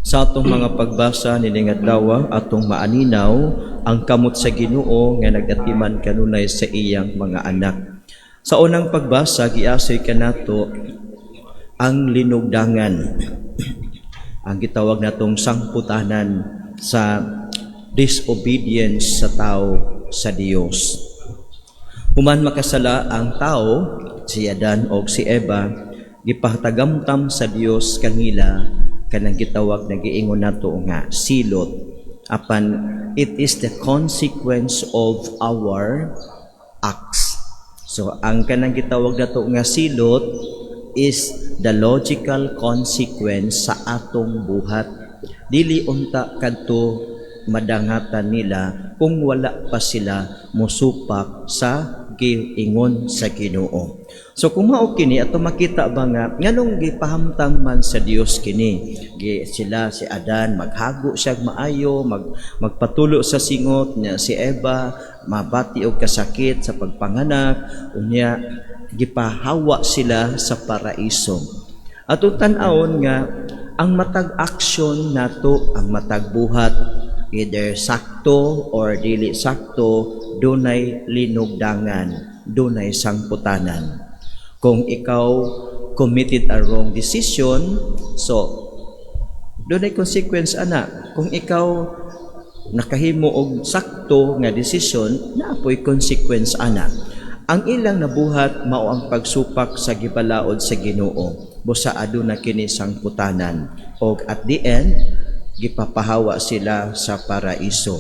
Sa atong mga pagbasa nining adlaw, atong maaninaw ang kamot sa Ginoo nga nagatiman kanunay sa iyang mga anak. Sa unang pagbasa, giasoy kanato ang linugdangan, ang gitawag natong sangputanan sa disobedience sa tao sa Dios. Human makasala ang tao, si Adan o si Eva, gipatagamtam sa Dios kanila kanang gitawag na giingon nato nga silot. Apan it is the consequence of our acts. So ang kanang gitawag nato nga silot is the logical consequence sa atong buhat. Dili unta kadto madangatan nila kung wala pa sila mosupak sa giingon sa Ginoo. So kung mao kini, ato makita ba nga nganong gipahamtang man sa Dios kini? Gi sila, si Adan maghago siya maayo, magpatulo sa singot niya, si Eva mabati og kasakit sa pagpanganak, unya gipahawa sila sa paraiso. Atong tan-awon nga ang matag action nato, ang matag buhat, either sakto or dili sakto, dunay linugdangan, dunay sangputanan. Kung ikaw committed a wrong decision, so dunay consequence ana. Kung ikaw nakahimo og sakto nga desisyon, naa poy consequence ana. Ang ilang nabuhat mao ang pagsupak sa gibalaod sa Ginoo. Busa aduna kini sangputanan. Og at the end, gipapahawa sila sa paraiso.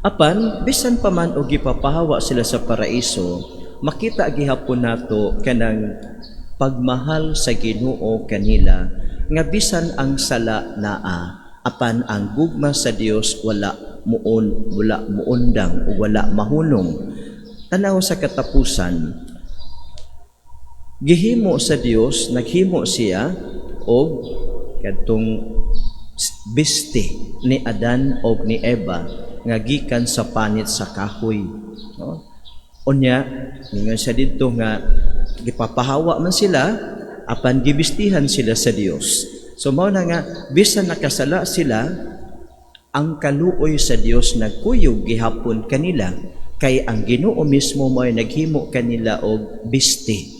Apan bisan pa man og gipapahawa sila sa paraiso, makita gihapon nato kanang pagmahal sa Ginoo kanila nga bisan ang sala naa, apan ang gugma sa Dios wala muundang o wala mahunong. Tanaw sa katapusan, gihimo sa Dios, naghimo siya og kadtong biste ni Adan og ni Eva nga gikan sa panit sa kahoy, no? Unya ningon siya didto nga gipapahawa man sila, apan gibistihan sila sa Dios. So mao na nga bisan nakasala sila, ang kaluoy sa Dios nagkuyog gihapon kanila kay ang Ginoo mismo mo'y naghimo kanila og biste.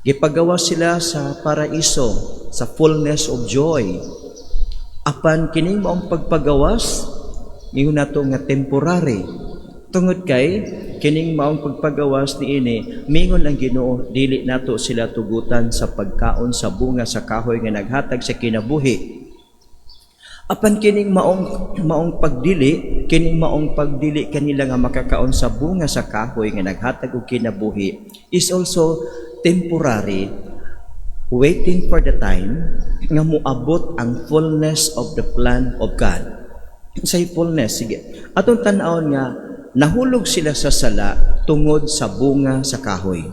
Gipagawa sila sa paraiso, sa fullness of joy. Apan kining maong pagpagawas, ingon nato nga temporary. Tungod kay kining maong pagpagawas niini, mingon ang Ginoo, dili nato sila tugutan sa pagkaon sa bunga sa kahoy nga naghatag sa kinabuhi. Apan kining maong pagdili, kining maong pagdili kanila nga makakaon sa bunga sa kahoy nga naghatag og kinabuhi is also temporary, waiting for the time nga moabot ang fullness of the plan of God. Say fullness, sige. Atong tan-awon nga nahulog sila sa sala tungod sa bunga sa kahoy.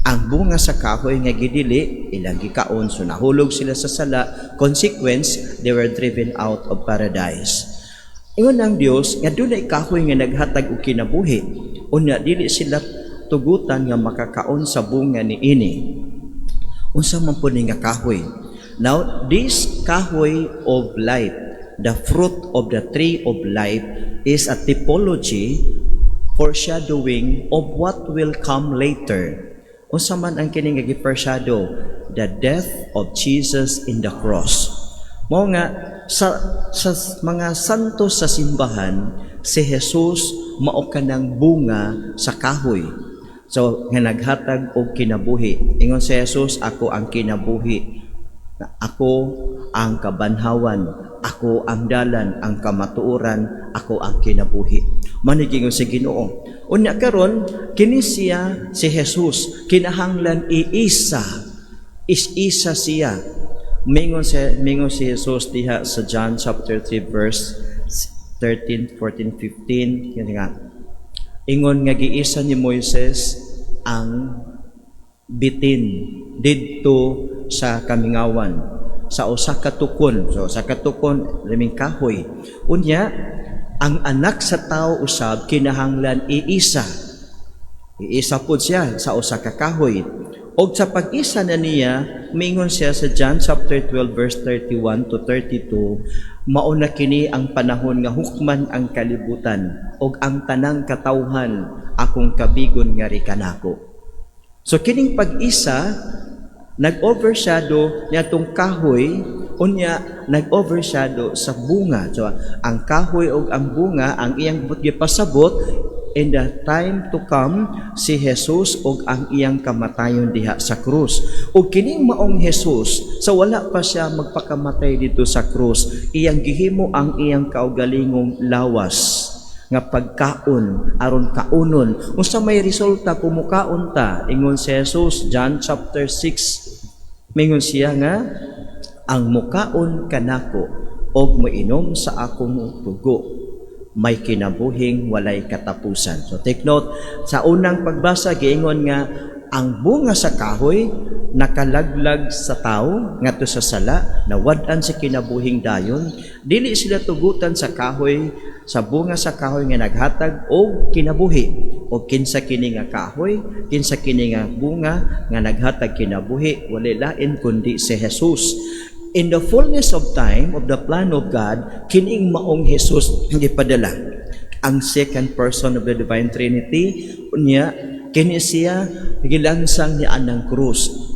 Ang bunga sa kahoy nga gidili, ilang gikaon, so nahulog sila sa sala. Consequence, they were driven out of paradise. Ingon ang Dios nga dunay kahoy nga naghatag og kinabuhi. Unya dili sila tugutan nga makakaon sa bunga niini. Unsa man po ni nga kahoy? Now, this kahoy of life, the fruit of the tree of life, is a typology foreshadowing of what will come later. Unsa man ang kini nga gi-foreshadow? The death of Jesus in the cross. Mao nga sa mga santo sa simbahan, si Jesus mao kanang bunga sa kahoy. So nga naghatag og kinabuhi. Ingon si Jesus, "Ako ang kinabuhi. Ako ang kabanhawan, ako ang dalan, ang kamatuoran, ako ang kinabuhi." Manigingon sa Ginoo. Unya karon kini siya, si Jesus, kinahanglan iisa. Is-isa siya. Mingon si Jesus diha sa John chapter 3 verse 13, 14, 15, yun nga. Ingon nga giisa ni Moises ang bitin didto sa kamingawan sa usa ka tukon. So sa katukon liming kahoy. Unya ang Anak sa Tao usab kinahanglan iisa. Iisa pud siya sa usa ka kahoy. Og sa pag-isa na niya, mingon siya sa John chapter 12 verse 31 to 32, "Mao na kini ang panahon nga hukman ang kalibutan ug ang tanang katawhan akong kabigon ngari kanako." So kining pag-isa nag-overshadow niadtong kahoy, unya nag-overshadow sa bunga. So ang kahoy ug ang bunga ang iyang gipasabot in the time to come, si Jesus ug ang iyang kamatayon diha sa krus. Ug kining maong Jesus, sa wala pa siya magpakamatay dito sa krus, iyang gihimo ang iyang kaugalingong lawas nga pagkaon aron kaunon. Unsa may resulta kung mukaon ta? Ingon si Jesus, John chapter 6, mingon siya nga ang mukaon kanako og moinom sa akong dugo may kinabuhing walay katapusan. So take note, sa unang pagbasa giingon nga ang bunga sa kahoy nakalaglag sa tao ngadto sa sala, nawad-an sa kinabuhing dayon, dili sila tugutan sa kahoy, sa bunga sa kahoy nga naghatag og kinabuhi. O kinsa kini nga kahoy, kinsa kini nga bunga nga naghatag kinabuhi? Walay lain kundi si Jesus. In the fullness of time of the plan of God, kining maong Jesus gipadala, ang second person of the Divine Trinity. Unya kini siya gilansang ni anang krus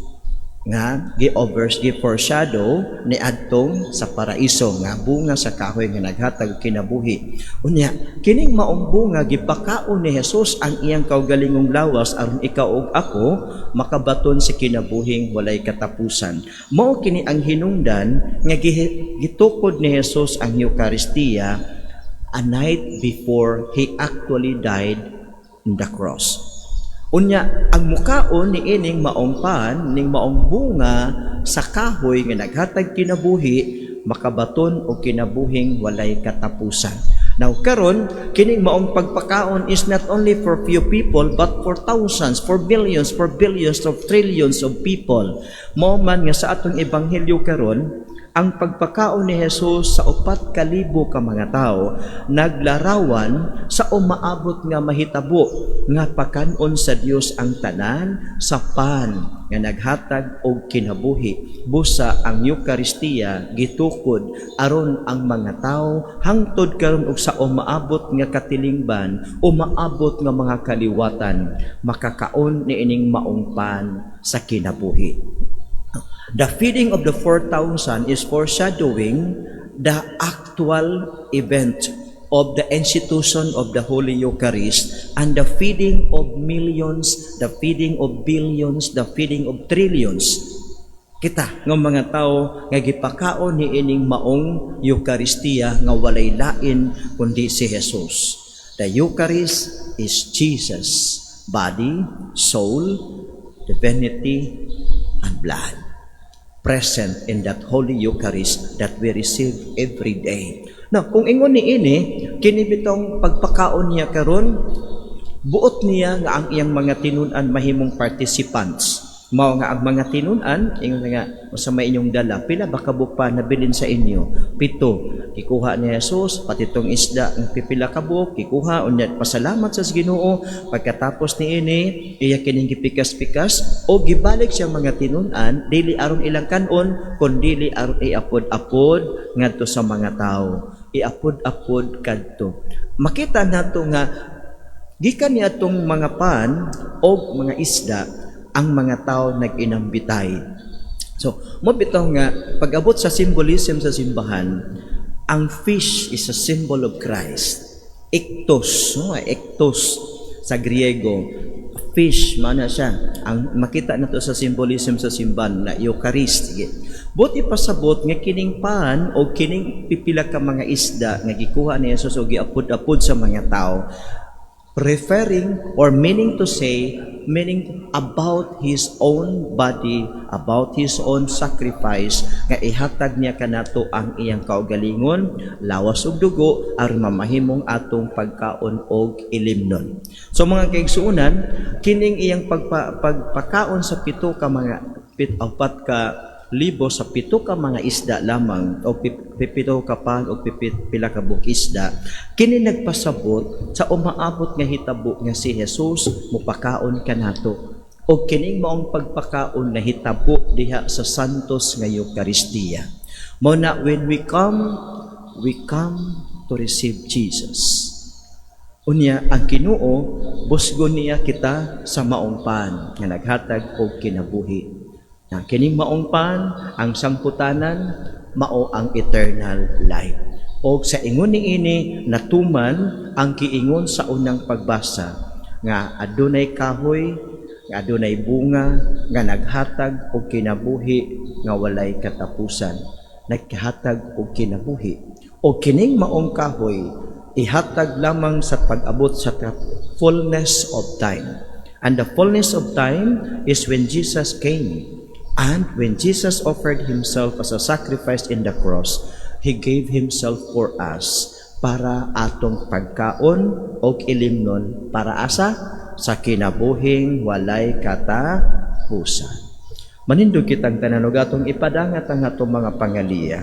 nga gi-over gi-foreshadow ni adtong sa paraiso nga bunga sa kahoy nga naghatag kinabuhi. Unya kining maong bunga, gipakaon ni Jesus ang iyang kaugalingong lawas aron ikaw ug ako makabaton sa kinabuhing walay katapusan. Mao kini ang hinungdan nga gitukod ni Jesus ang Eucharistia a night before he actually died in the cross. Unya, ang mukaon ni ining maong pan, ning maong bunga sa kahoy nga naghatag kinabuhi, makabaton og kinabuhing walay katapusan. Now karon, kining maong pagpakaon is not only for few people but for thousands, for millions, for billions of trillions of people. Mao man nga sa atong ebanghelyo karon, ang pagpakaon ni Jesus sa 4,000 ka mga tao naglarawan sa umaabot nga mahitabo nga pakanon sa Dios ang tanan sa pan nga naghatag og kinabuhi. Busa ang Eukaristiya gitukod aron ang mga tao hangtod karon og sa umaabot nga katilingban, umaabot nga mga kaliwatan, makakaon niining maong pan sa kinabuhi. The feeding of the 4,000 is foreshadowing the actual event of the institution of the Holy Eucharist and the feeding of millions, the feeding of billions, the feeding of trillions. Kita nga mga tao nga gipakaon ni ining maong Eucharistia nga walay lain kundi si Jesus. The Eucharist is Jesus' body, soul, divinity, and blood present in that Holy Eucharist that we receive every day. Now, kung ingon ni ini, kini bitong pagpakaon niya karon, buot niya nga ang iyang mga tinun-an mahimong participants. Mao nga ang mga tinun-an, ingon nga, sa may inyong dala, pila ba kabuok pa nabilin sa inyo? Pito. Gikuha ni Jesus, pati tong isda, ang pipila kabuok, gikuha, unya pasalamat sa Ginoo. Pagkatapos ni ini, iya kining gipikas-pikas, o gibalik siya mga tinun-an, dili aron ilang kanon, kundi aron iapod-apod ngadto sa mga tao. Iapod-apod kadto. Makita nato nga gikan niya atong mga pan o mga isda, ang mga tao nag-inambitay. So, mao bitaw nga pag-abot sa symbolism sa simbahan, ang fish is a symbol of Christ. Ichthus, no? Ichthus sa Griego, fish mana siya. Ang makita nato sa symbolism sa simbahan na Eucharist. Sige. Buot ipasabot nga kining pan o kining pipila ka mga isda nga gikuha ni Jesus o giapod-apod sa mga tao, referring or meaning to say, meaning about his own body, about his own sacrifice, nga ihatag niya kanato ang iyang kaugalingon, lawas ug dugo, aron mamahimong atong pagkaon og ilimnon. So mga kaigsuonan, kining iyang pagpakaon sa pito ka mga 4,000 sa pito ka mga isda lamang o pipito ka pan o pipila ka buok isda, kini nagpasabot sa umaabot nga hitabo nga si Jesus mupakaon kanato. O kining maong pagpakaon nahitabo diha sa Santos nga Eukaristiya. Mao na when we come to receive Jesus. Unya ang Ginoo, busgon niya kita sa maong pan nga naghatag og kinabuhi. Na kining maong pan, ang sangputanan, mao ang eternal life. Og sa ingon niini, natuman ang giingon sa unang pagbasa nga adunay kahoy, nga adunay bunga nga naghatag og kinabuhi nga walay katapusan, naghatag og kinabuhi. O kining maong kahoy, ihatag lamang sa pag-abot sa fullness of time. And the fullness of time is when Jesus came. And when Jesus offered himself as a sacrifice in the cross, He gave Himself for us para atong pagkaon o ilimnon para asa sa kinabuhing walay katapusan. Manindog kitang tanan ug atong ipadangat ang atong mga pangaliya.